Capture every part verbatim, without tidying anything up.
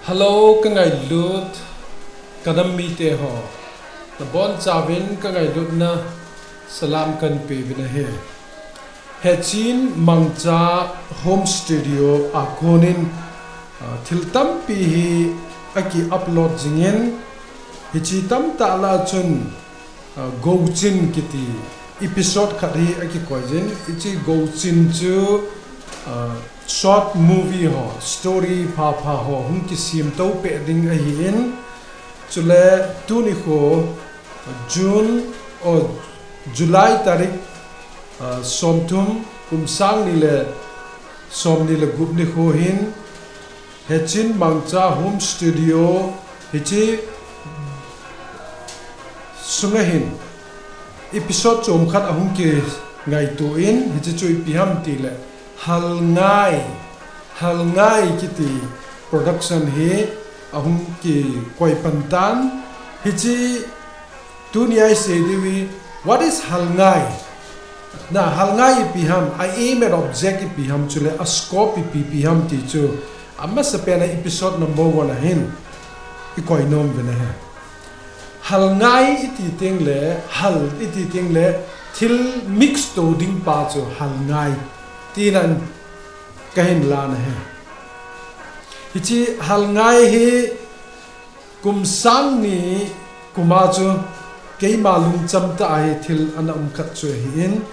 Hello, ka ngailut, ka nam mite ho. Nabon chauvin ka ngailutna salam kahin pe uvin ahi. Hechin Mangcha Home Studio a konin, ah, thil tampi hi aki upload jingin, hiche tamtah lah a chun, ah, Gouchin kiti episode khat hi akikoi jin, hiche Gouchin chu, ah, short movie ho, story phapha ho hung kisem to peh ding ahin, chule tuni kho June, oh, July tarik, ah, somthum, kum sang ni le somni le gup nikho hin, Hechin Mangcha Home Studio hiche sunga hin episode chom khat ahung kingaito in, hiche chu ipi ham tile Halngai, Halngai kiti production hi ahung kikoi pan tan. Hiche tuni a isei diu hi, what is Halngai? Na, Halngai ipi ham, a aim and object ipi ham, chule a scope ipi ipi ham ti chu amasapen a episode number one a hin ikoi nom uvin ahi. Halngai iti tengle, hal iti tengle, thil mix to ding pa chu Halngai tina kahin lan ahi. Hiche Halngai hi kum sang ni kum a chu keima lungcham tah a hi thil ana um khat chu ahin,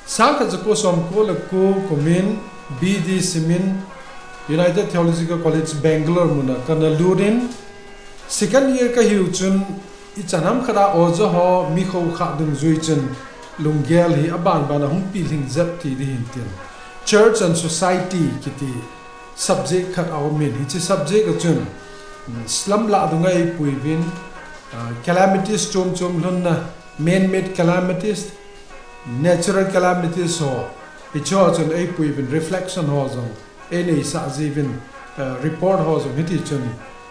sang khat jako somko le ko kumin B D simin United Theological College Bangalore mun a kana lut in, second year kahiu chun, ichan ham khat a oja ho mi kho kha dungjui chun lunggel hi aban ban a hung pilhing jep ti ding hin tin, Church and Society kiti subject khat aumin, hiche subject a chun, mm, slum lah dunga eipui uvin, ah, calamities chom chom lhunna, man-made calamities, natural calamities ho, hiche ho chun eipui uvin, reflection ho jong einei sah jiuvin, ah, report ho jong hiti chun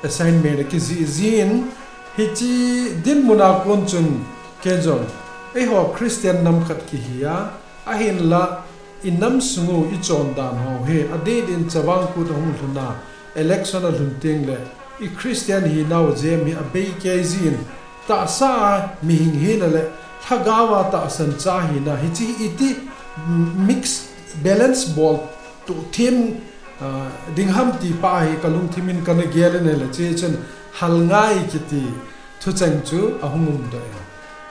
assignment akijih jin, hiche dinmun a kon chun ken jong eiho Christian nam khat kihi a, ahinla inam sung u ichon dan ho hi adeh din chavang kut ahung lhun a, election alhun tengle i Christian hinau jem hi abei kei jin, tahsa a mihing hina le lhagao a tahsan cha hina, hiche hi iti mix balance bol to them, ah, ding ham ti pa hi kalungthim in kana gel in ahile, hiche chun Halngai kiti thucheng chu ahung umdoh in.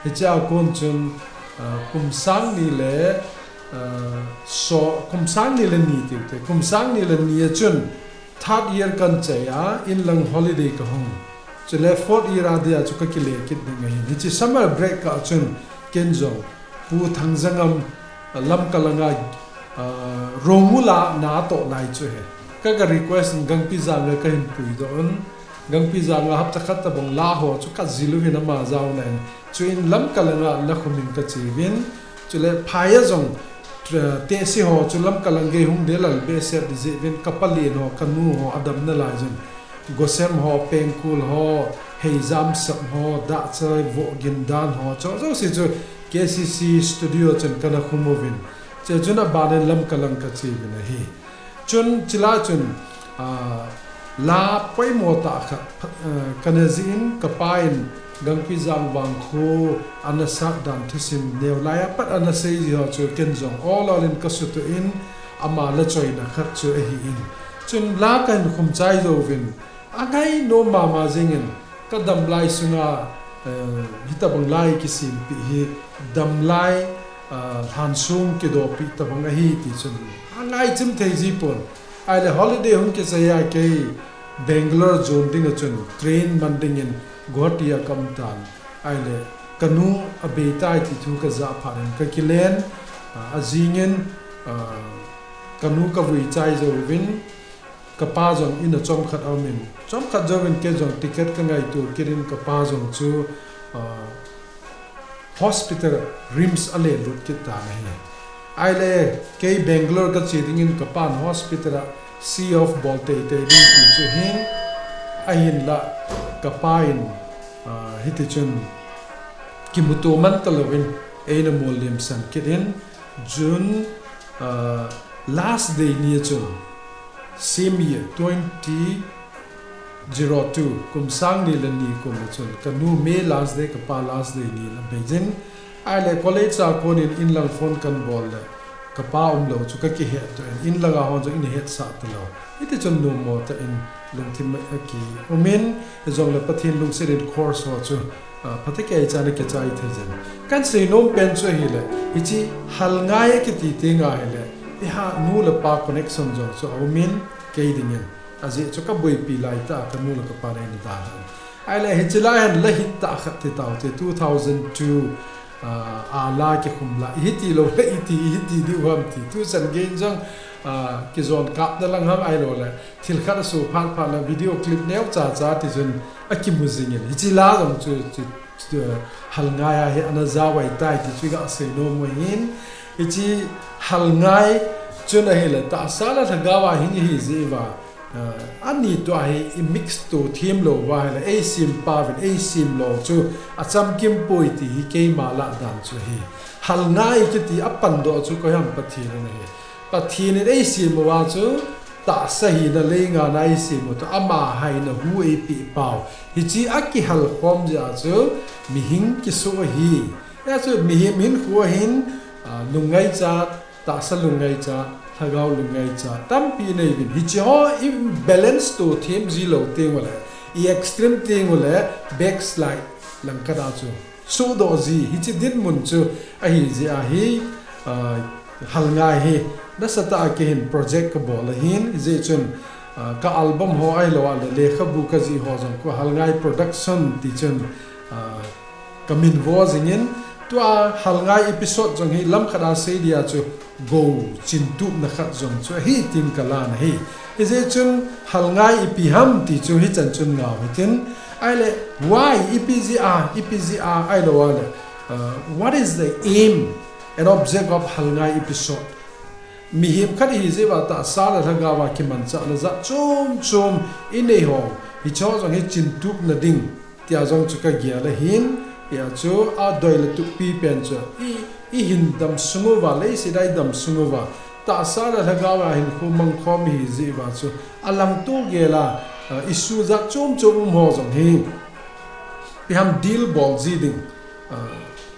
Hiche a kon chun, ah, kum sang ni le, ah, so, kum sang ni le ni tiu te, kum sang ni le ni a chun third year kahin chai a, inlang holiday kahung. Chule fourth year a dia chu kakile kit ding ahin. Hiche summer break kah chun ken jong Pu Thangjangam, ah, Lamka langa, ah, Rongmula na atoh lai chu ahi. Ka, ka request in Gangpijang le kahin puidoh un. Gangpijang a hapta khat tabang la ho chu kajil uvin ama jaona in. Chuin Lamka langa nakhum in kache uvin. Chule phai a jong, eh, tehse ho chu Lamka lang gei hung delal behseh ding jeh uvin, kapalen ho, kanu ho, adam nalai jun. Gosem ho, Pengkul ho, Heijam Sap ho, Dahchai Vohgin Dan ho, chu jouse chu K C C studio chun kana khum uvin. Chuchun abanin Lamka lang kache uvin ahi. Chun chule chun, ah, la poimo tah khat, ah, kana jih in, kapa in Gangpijang vangkho ana sat dan thusim neo lai a pat ana sei ji ho chu ken jong ol ol in kasutoh in, ama la choina khat chu ahin. Chun la kahin khum chai jouvin, angai nom mama jingin, kadam lai sunga, eh, hitabang lai kisempeh hi, damlai, ah, lhansong kidopi tabang ahi ti chun angai chim thei ji pon. Ahile holiday hung kichai a kei Bangalore jon ding a chun train man dingin Guwahati a kaum tan. Ahile kanu abei tai ti thu kajah phat in kakilen, ah, ajingin, ah, kanu kavui chai jouvin, kapa jong in a chomkhat aumin. Chomkhat jouvin kei jong ticket kangaito kit in kapa jong chu, ah, hospital RIMS a le lut kit tan ahi. Ahile kei Bangalore kache dingin kapan hospital a see off bol teitei ding ti chu hin, ahinla kapa in, ah, hiti chun kimuto man talouvin eina molhem san kit in June, ah, last day ni a chun, same year, twenty zero two, kum sang ni le ni kum a chun, kanu May last day, kapa last day ni la Beijing. Ahile college a konin inlang phone kan bol le, kapa umlou chu kakihet doh in, inlang a hon jong eina hetsah talou. Hiti chun numo tah in lungthim a kiumin, hijongle Pathen lungset in course ho chu, ah, phatecha in kichai thei jin. Kan seinom pen chu ahile, hiche Halngai akiti teng ahile, iha nu le pa connection jong chu aumin, kei dingin. Ajeh chu kaboipi laitah a kanu le kapan eina dalhan. Ahile hiche lai hin la hit tah khat ti taute, two thousand two, ah, a la kikhum la, ihi tilou le iti, ihi ti diu ham ti. Tuchan gei jong, ah, kijon kapna lang ham ahiloule thil khat aso phat phat la video clip neocha cha tichun akimu jingin. Hiche la jong chu, chu, chu, Halngai a hi ana jao ahitai ti chu iga seinom u ahin. Hiche Halngai chun ahile tahsa le lhagao a hing ihi jeh uva, ah, ani toh hi i mix to them lou uva ahile, eisem pauvin eisem lou chu achamkim poi ti hi keima lah dan chu ahi. Halngai kiti apandoh chu koiham? Pathen in ahi. Pathen in eisem uva chu tahsa hina leinga na eisem u toh ama haina hu eipeh pau. Hiche akihal khom jeh a chu mihing kisoh ahi. Hijeh chun mihem hinkho a hin, ah, lungngaicha, tahsa lungngaicha, lhagao lungngaicha tampi inei uvin. Hiche ho i balance to them ji lou teng ule, i extreme teng ule, backslide langkhat a chu sohdoh ji, hiche dinmun chu ahi jeh ahi, ah, Halngai hi nasatah a kei hin project kabol ahin, hijeh chun, ah, ka album ho ahilou le lekhabu kajih ho jong khu Halngai Production tichun, ah, kamin vo jingin, tua Halngai episode jong hi lamkhat a sei dia chu gou chintupna khat jong chu ahi tin kalan ahi. Hijeh chun Halngai ipi ham ti chu hichan chun ngau hitin, ahile why, ipi jeh a, ipi jeh a, ahilou le, uh, what is the aim and object of Halngai episode? Mihem khat ihi jeh uva tahsa le lhagao a kimanchahna jat chom chom inei ho, hiche ho jong hi chintupna ding tia jong chu kagel ahin, hia chu adei le tupi pen chu i, i hin damsung uva, leiset a i damsung uva, tahsa le lhagao a hinkho mangkhom ihi jeh uva chu alangto gel a, ah, issue jat chom chom um ho jong hi ipi ham deal bol ji ding, ah,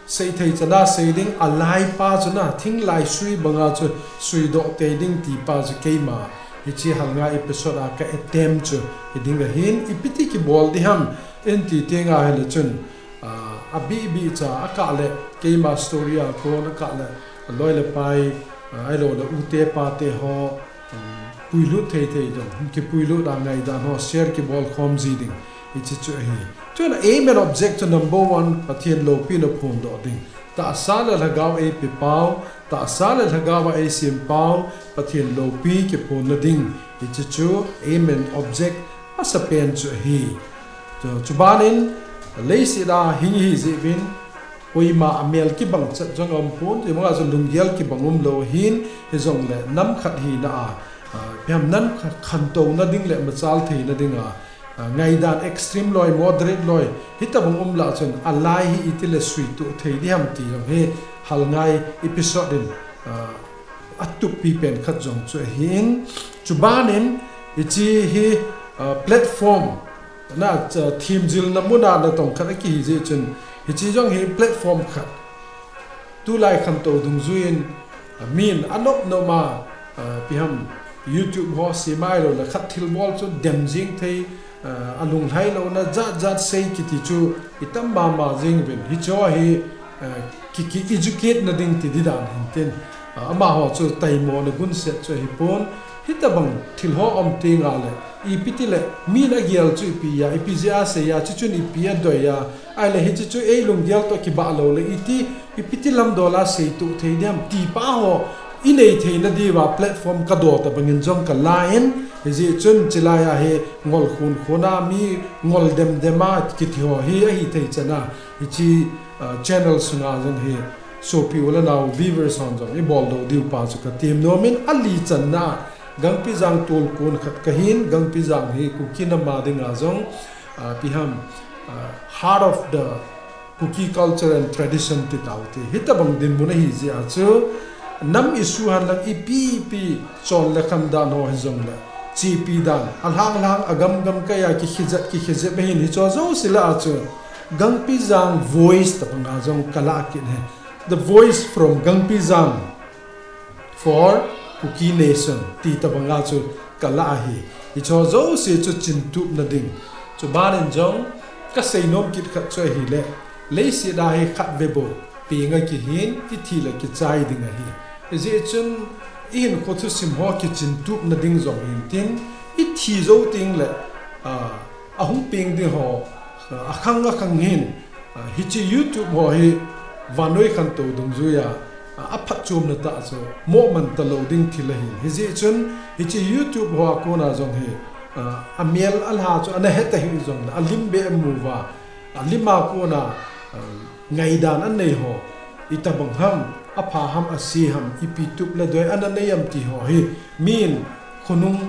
seithei chana sei ding, alaipa chu na, thinglai sui banga chu suidoh tei ding tipa chu keima hiche Halngai episode a ka attempt chu hiding ahin, ipi ti kibol ding ham, inti teng ahile chun, ah, abih bih cha akah le keima story a kon akah le aloi le pai, ah, ahilou le u te pa te ho, um, puilut thei thei jong, kipuilut a ngaidan ho share kibol khom ji ding, hiche chu ahi. Chun aim and object chu number one, Pathen loupina phondoh ding. Tahsa le lhagao eipe pau, tahsa le lhagao a eisem pau, Pathen loupi kiphonna ding, hiche chu aim and object amasapen chu ahi. Chu, chuban in, leiset a hing ihi jeh uvin, koima amel kibang chet jong aumpon, ti banga chu lunggel kibang umlou ahin, hijongle nam khat hina a, ah, ipi ham, nam khat khantouna ding le machal theina dinga, ah, ngaidan extreme loi, moderate loi, hitobang um lah chun, alai hi itile suitoh thei ding ham ti jong hi, Halngai episode in, ah, atup pipen khat jong chu ahin, chuban in, hiche hi, ah, platform, na, cha, themjilna muna natong khat akihi jeh chun, hiche jong hi platform khat. Tulai khantou dungjuiyin, ah, min anop nop a, ah, ipi ham, YouTube ho sem ahilou le khat thilbol chu dem jing thei, ah, alunglhai louna jat jat sei kiti chu itam mama jing uvin. Hiche ho hi, ah, ki, ki educate na ding ti di dan hintin. Ah, amaho chu taimona gunset chu ahipon. Hitobang thil ho um teng le, ipi ti le, min agel chu ipi a, ipi jeh a sei a, chuchun ipi adei a, ahile hiche chu ei lunggel toh kibah lou le, iti, ipi ti lamdol a seitoh thei ding ham, tipa ho, i nei theina diuva platform ka do tabangin jong ka la in, hijeh chun chilai a hi ngol khun khun a mi ngol dem dem a kiti ho hi ahi thei chan a, hiche, ah, channel sunga jong hi sopi u le nau viewers hon jong i bol do diu pa chu ka tem nom in, ali channa Gangpijang tolkun khat ka hin, Gangpijang hi Kuki nam a dinga jong, ah, ipi ham, ah, heart of the Kuki culture and tradition ti tau te. Hitabang dinmun ahi jeh a chu, nam issue hen lang ipi ipi chon le khan dan ho hijong le, chepi dan, alhang lhang agam gam kai a kikhijat kikhijep ahin, hicho jouse lah a chu, Gangpijang voice tabang a jong ka la kit e. The voice from Gangpijang for Kuki Nation ti tabang a chu ka la ahi. Hicho jouse chu chintupna ding. Chuban in jong ka seinom kit khat chu ahile, leiset a hi khatvei bou peng a kihin, kithi le kichai ding ahi. Hijeh chun i hinkho thusim ho kichintupna ding jong hin tin, i thi jou teng le, ah, ahung peng ding ho, ah, akhang akhang hin, ah, hiche YouTube ho hi vannoi khantou dungjuia, ah, aphatchomna tah chu mo man talou ding thil ahin. Hijeh chun hiche YouTube ho a kona jong hi, ah, amel alha chu ana het ahi jong le, alim beh amu uva, alim a kona, ah, ngaidan anei ho, itabang ham, apha ham, ase ham, ipi tup le doi ana nei am ti ho hi, min khonung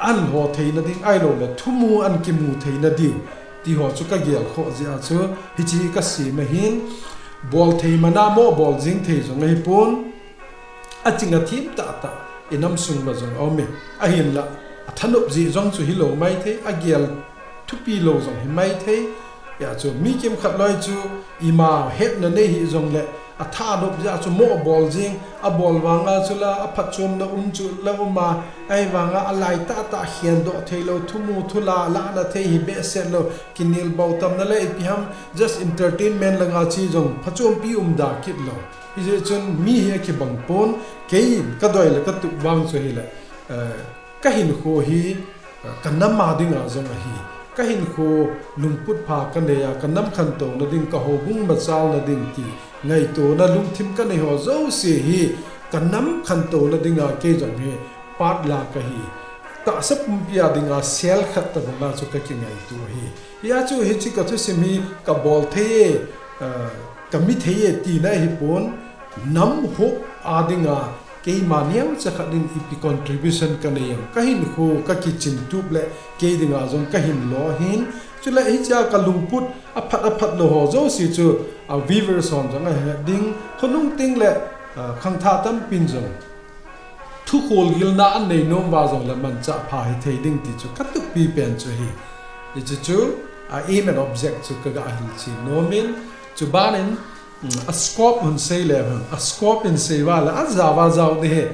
an ho theina ding ahilou le, thumu an kimu theina diu, ti ho chu ka gel khoh jeh a chu, hiche ka sem ahin, bol thei man a mo bol jing thei jong ahipon, aching athem tah tah, i nam sung uva jong aum e, ahinla, athanop jeh jong chu hilou maithei, agel thupi lou jong hi maithei. Hia chu mi kimkhat loi chu ima hetna nei hih jong le, athanop jeh a chu mo bol jing, abol vang a chu la, aphatchomna um chu la um a, ahivang a alai tah tah khendoh thei lou, thumu thula, lahna thei hi behseh lou, kinel bou tamna le ipi ham, just entertainment lang a che jong phachompi umda kit lou. Hijeh chun mi hi akibang pon, kei ka doi le ka tup vang chu hile, eh, ka hinkho hi, eh, ka nam a dinga jong ahi. Ka hinkho lungput pha ka nei a, ka nam khantouna ding, ka houbung machalna ding ti ngaitona lungthim ka nei ho jouse hi, ka nam khantouna dinga kei jong hi part la ka hi. Tahsa pumpi a dinga sel khat tabang a chu ka kingaito ahi. Hia chu hiche ka thusim hi ka bol thei e, eh, ka mi thei e tina ahipon, nam hop a dinga keima neocha khat in ipi contribution ka nei am, ka hinkho ka kichintup le kei dinga jong ka hinlo ahin. Chule hichea ka lungput aphat aphat lou ho jouse chu, ah, viewers hon jong ahet ding, khonung teng le, ah, khangthah tampin jong thu kholgilna anei nom uva jong le manchah pha hithei ding ti chu ka tupi pen chu ahi. Hiche chu, ah, aim and object chu ka ga hilchen nom in, chuban in, mm, a scope hung sei le hen, a scope in sei uva le, ajao ajao ding ahi,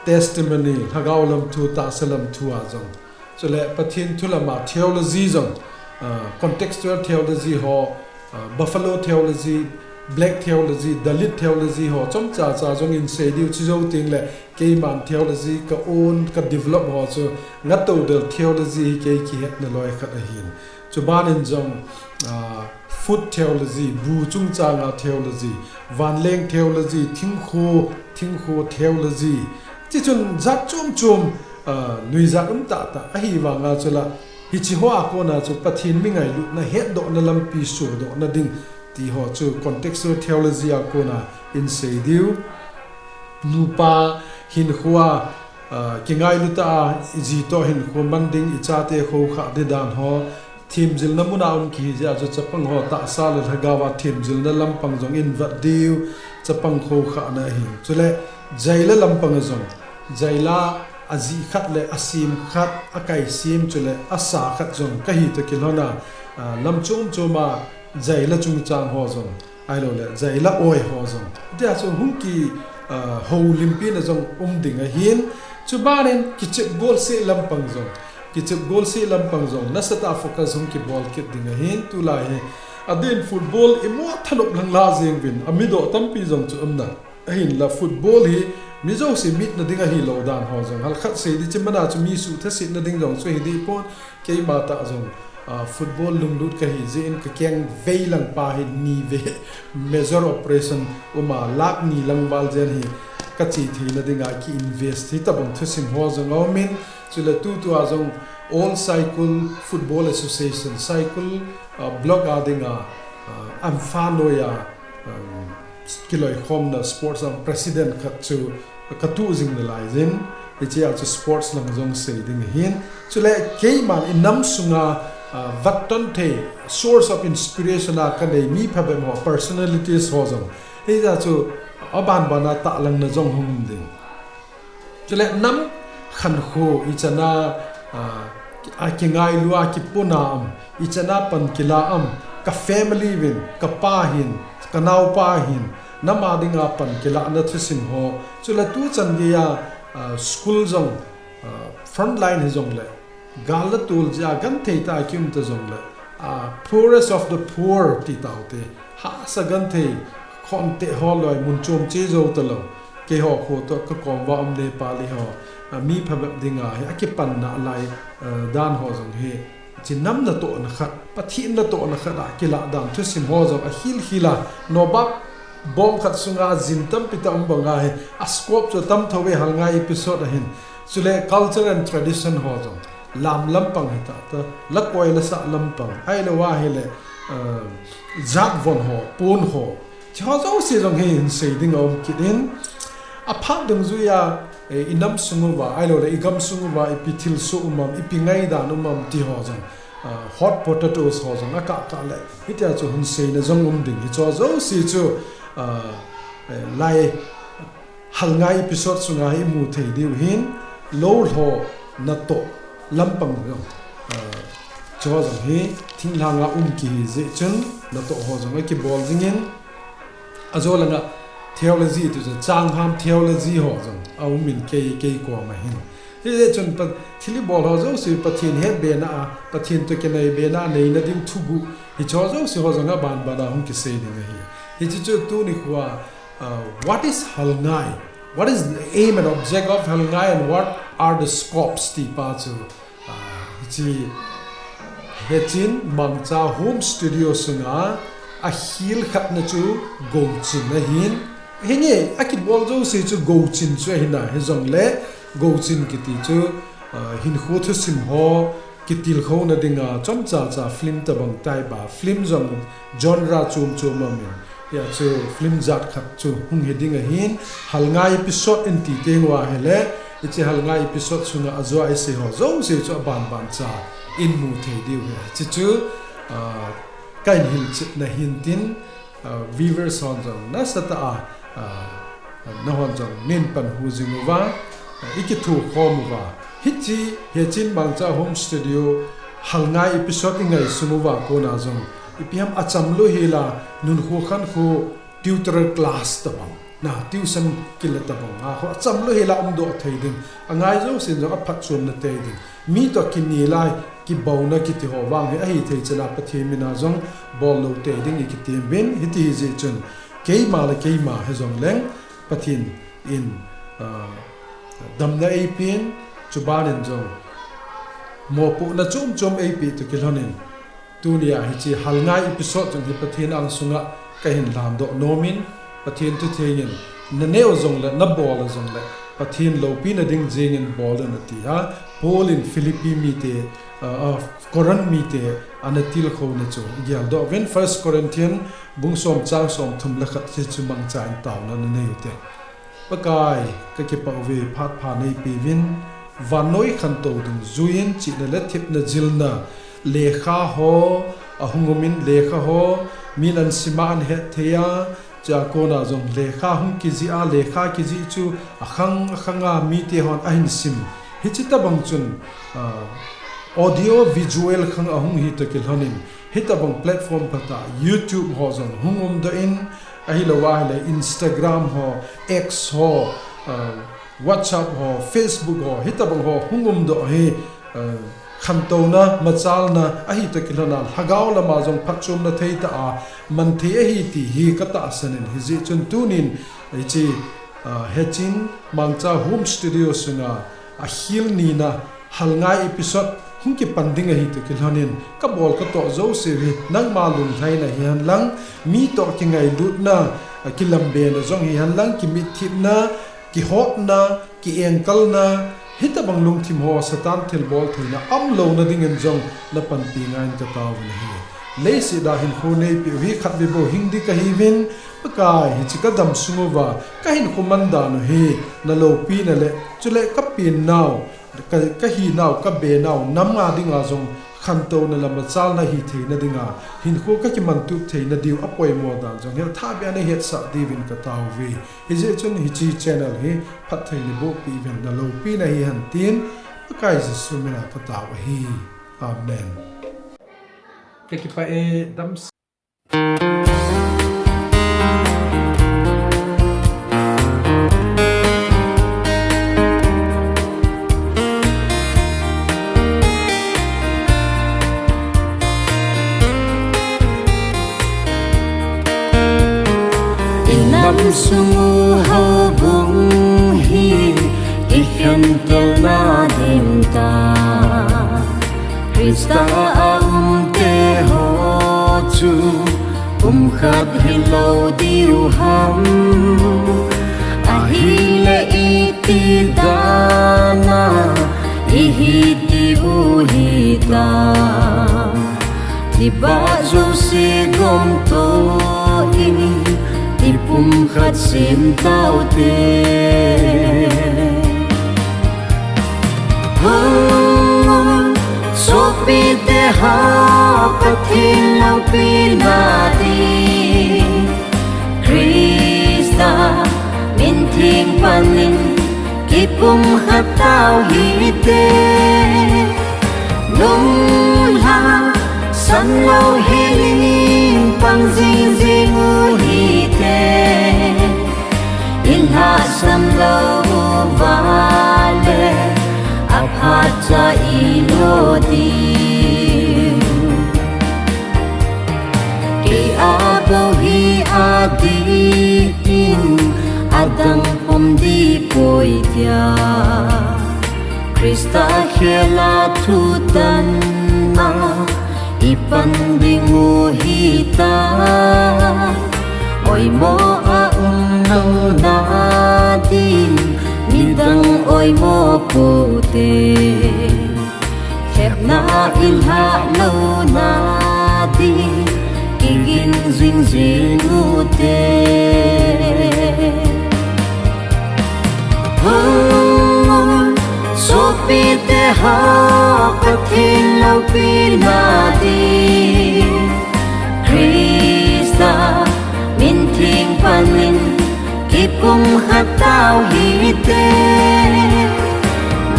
testimony, lhagao lam thu, tahsa lam thu a jong. Chule Pathen thu lam a theology jong, ah, contextual theology ho, ah, buffalo theology, black theology, Dalit theology ho, chomcha cha jong in sei diu, chujou teng le, keiman theology ka own, ka develop ho chu, Ngatoudal theology hi kei kihetna loi khat ahin. Chuban in jong, ah, food theology, bu chungchang a theology, vanleng theology, thingkho, thingkho theology. Chuchun jat chom chom, ah, nuijat um tah tah, ahivang a chu la, hiche ho a kona chu Pathen mi ngailutna hetdohna lampi sodohna ding, ti ho chu contextual theology a kona in sei diu. Nupa hinkho a, ah, kingailu tah a, i ji toh hinkho man ding, i chate khoukhah ding dan ho, themjilna mun a um kihi jeh a chu chapang ho tahsa le lhagao a themjilna lampang jong in vet diu, chapang khoukhahna ahin. Chule jaila lampang a jong, jaila a ji khat le a sem khat, a kai sem chule a sa khat jong ka hi toh kilhon a, ah, lam chom chom a jaila chungchang ho jong, ahilou le jaila oi ho jong, tia chu hung ki, ah, houlimpi na jong um ding ahin. Chuban in kichep golseh lampang jong, kichep golseh lampang jong nasatah a focus hung kibol kit ding ahin. Tulai hi adeh in football i mo thanop lang la jeng uvin, a midoh tampi jong chu um na. Ahinla football hi mi jouse mitna ding ahilou dan ho jong, halkhat sei ding, hiche man a chu mi suhthasetna ding jong chu hi deh pon, keima tah jong, ah, football lunglut ka hi jeh in ka keng vei lang pa hi ni vei major operation um a, lakh ni lang val jen hi, kache theina dinga ki invest hi tabang thusim ho jong aumin, chule tutua jong All Saikul Football Association, Saikul, uh, block a dinga, uh, Amphanoi a, um, kiloikhomna sports a president khat chu katu jing nalaiyin, hichea chu sports lang jong sei ding ahin. Chule keiman inam sunga, uh, vatton thei, source of inspiration a kanei mi phabep ho, personalities ho jong, hichea chu abanbana tahlangna jong hung um ding. Chule nam khankho ichana, ah, akingailu a kipuna am, ichana pan kila am, ka family vin, kapa hin, kanaopa hin, nam a dinga pan kilahna thusim ho. Chule tuchan geiya, ah, school jong, ah, frontline hijongle, gal le tol jeh a genthei tah a kium ta jongle, ah, poorest of the poor ti taute, hahsa genthei, khonte ho loi mun chom che jou talou, keiho kho toh kakom uva um Nepali ho, ah, mi phabep dinga hi akipan nalai, ah, dan ho jong hi, hiche nam natohna khat, Pathen natohna khat a kilah dan thusim ho jong ahil hila, nobak bom khat sunga jin tampi tah um banga hi, a scope chu atam thouve Halngai episode ahin. Chule culture and tradition ho jong, lam lampang hitah ta, lakoi lasah lampang, ahilouva hile, uh, jat von ho, pon ho, hiche ho jouse jong hi hinsei ding aum kit in. Aphat dungjuiya, eh, inam sung uva, ahiloule igamsung uva ipi thilsoh um am, ipi ngaidan um am ti ho jong, ah, hot potatoes ho jong akah kah le, hitia chu hinseina jong um ding, hiche ho jouse chu, ah, eh, lai Halngai episode sunga hi imu thei diu hin, lou lho natoh lampang jong, ah, hiche ho jong hi thinglhanga um kihi jeh chun natoh ho jong akibol jingin, ajo langa theology ti chu changham theology ho jong aumin kei, kei koma hin. Hijeh chun pa, thil ibol ho jouse Pathen hetbena a, Pathen toh kinai bena a neina ding thuguh, hiche ho jouse ho jong abanbana hung kisei ding ahi. Hiche chu tuni khoa, uh, what is Halngai? What is the aim and object of Halngai and what are the scopes ti pa chu, ah, hiche Hechin Mangcha Home Studio sunga ahil khatna chu Gouchin ahin. Hinge, akibol jouse chu Gouchin chu ahina, hijongle Gouchin kiti chu, ah, hinkho thusim ho kitilkhouna dinga chomcha cha film tabang type a, film jong genre chom chom aumin, hia chu film jat khat chu hung hi ding ahin, Halngai episode inti tenguva hile, hiche Halngai episode sunga ajoa isei ho jouse chu abanban cha in mu thei diu ahi. Hiche chu, ah, kahin hilchetna hintin, ah, viewers hon jong nasatah a, ah, nahon jong neipanhu jing uva, ah, ikithokhom uva, hiche Hechin Mangcha Home Studio Halngai episode ingaisang uva kona jong, ipi ham achamlou hila, nunkho khankho tutorial class tabang, na tuition kila tabang, a, kho achamlou hila umdoh thei ding, angai jousen jong aphatchomna tei ding, mi toh kini lai kibouna kiti ho vang hi ahithei chana Pathen mina jong bollou tei ding ikitembin, hiti hijeh chun keima le keima hijongleng Pathen in, ah, damna eipin, chubanin jong mopohna chom chom eipeh toh kilhonin, tunia hiche Halngai episode jong hi Pathen angsunga kahin lhandoh nomin, Pathen thuthengin, naneo jongle, nabol jongle, Pathen loupina ding jengin bolun atia, Paul in Philippi mite, ah, ah, Corinth mite ana tilkhouna chu geldoh uvin, First Corinthian bung som chang somthum le khat, hiche chu mangcha in taona nanei ute. Pakai, kakipah uve, phat pha neipeuvin, vannoi khantou dungjuiyin chihna le thepna jilna lekha ho ahung umin, lekha ho min ahin sima ahin hetthei a, chua kona jong lekha hung kijih a, lekha kijih chu akhang akhanga mite hon ahin sim. Hiche tabang chun, ah, audio visual khang ahung hi toh kilhonin, hitabang platform phatah, YouTube ho jong hung umdoh in, ahilouva hile Instagram ho, X ho, ah, WhatsApp ho, Facebook ho, hitabang ho hung umdoh hi, ah, khantouna, machalna ahi toh kilhona, lhagao lama jong phatchomna theitah a manthei ahi ti hi katahsanin, hijeh chun tunin hiche, ah, Hechin Mangcha Home Studio sunga ahil nina Halngai episode hung kipan ding ahi toh kilhonin, kabol katoh jouse hi nangma lunglhaina hihen lang, mi toh kingailutna, ah, kilambena jong hihen lang, kimitthipna, kihotna, kiengkalna, hitobang lungthim ho Satan thilbol theina umlouna dingin jong napanpi ngaiyin katao uve. Leiset a hinkho neipeh u hi khatvei bou hing ding kahiuvin, Pakai, hiche kadam sung uva kahinkho mandan u hi naloupina le, chule kapen nau, ka, kahi nau, kabe nau, nam a dinga jong khantouna le machalna hitheina dinga, hinkho kakimantup theina diu apoimo dan jong hi thahbeh a nahetsah diuvin katao uve. Hijeh chun hiche channel hi phatthei naboh peh uvin naloupina hihen tin, Pakai Jesu mina katao ahi. Amen. Kakipah e, dam Inam sung u houbung hi kikhentelna ding tah, Christa a umte ho chu kum khat hilou diu ham? Ahile iti dan a ihi diu hitam? Thipbeh jouse gomto in, ipumkhat sem taute. Hung un, sopite ho, Pathen loupina ding, Christa min theng pan in, kipumkhat tau hite. Lunglha, sanlou hel in pang jingjing u hite. Ilhahsam lou uva le, aphat cha ilo ding. Kei a bou hi adih in, adang pum ding poi tia, Christa khel a thutanna ipan ding u hitam? Oimo a umlouna ding, midang oimo poute. Khepna ilhah louna ding, kigin jingjing ute. Hung un, sopite ho, Pathen loupina ding, Christa min theng pan in, kipumkhat tau hite.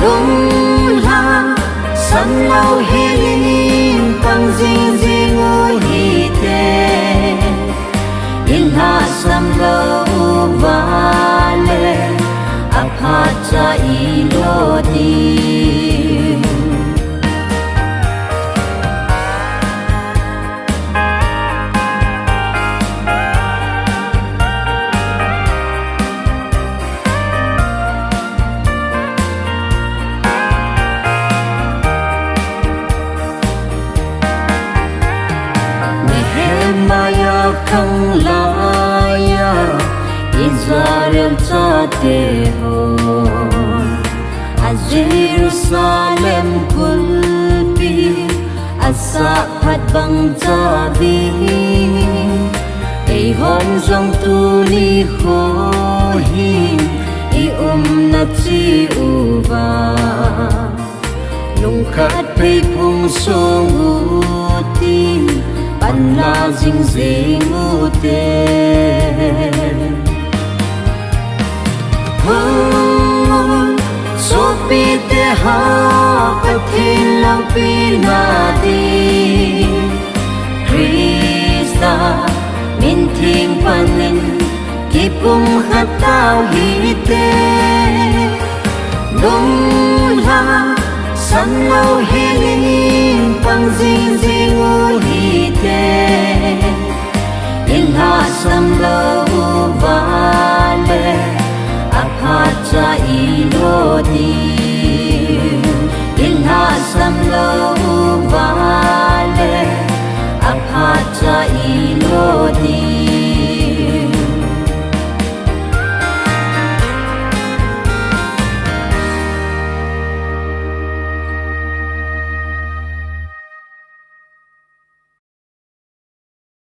Lunglha, sanlou hel in pang jingjing u hite. Ilhahsam lou uva le, aphat cha ilo ding. Nehemiah khanglai a Israel chate hon, a Jerusalem kulpi asah phat bang chauvin, eihon jong tuni kho hin i umna cheh uva, lungkhat phei phung song utin, panla jingjing ute. Hung un, sopite ho, Pathen loupina ding, Christa min theng pan in, kipumkhat tau hite. Lunglha, sanlou hel in pang jingjing u hite. Ilhahsam lou uva le, aphat cha ilo